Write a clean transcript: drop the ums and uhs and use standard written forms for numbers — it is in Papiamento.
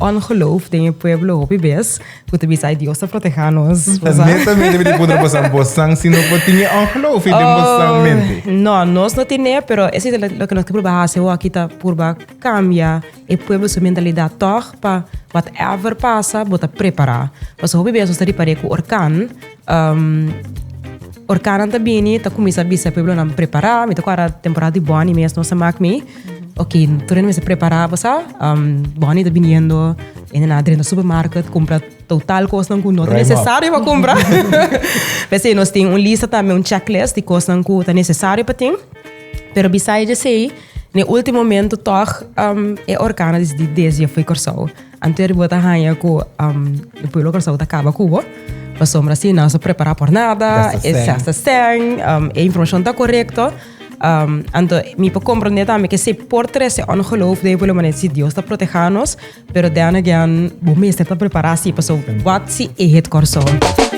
Ongeloof den e pueblo hopi bes ku ta bisa, Ay, Dios ta proteha nos. Ta netamente mi ta puntra bosan, bosan si no por tin e ongeloof den bosan mente? No, nos no tine, pero esei ta loke nos ke purba hasi awor ta purba kambia e pueblo su mentalidat tòg pa whatever pasa bo ta prepará. Pasobra hopi bes nos ta ripar'é ku orkan, orkannan ta bini ta kuminsá bisa e pueblonan prepará. Mi ta kòrda temporada di Bonnie mes nos a mak mi. Ok, tur hende mester prepará bo sa. Bonnie ta biniendo, hende nan a drenta supermarket, kumpra total kosnan ku no ta nesesario pa kumpra. P'esei nos tin un lista tambe, un checklist di kosnan ku ta nesesario pa tin. Pero bisai djesei, n'e último momento tòg e orkan a disidí desvia fo'i Kòrsou. Anto bo ta haña ku e pueblo Kòrsou ta kaba ku bo, pasobra si nan no sa prepará por nada, e gasta sèn, e informashon ta korekto. Anto mi por comprende tambe que si por trece ongeloof den pueblo manera si Dios ta proteha nos, pero then again bo mester ta prepara si paso wat si e hit Kòrsou.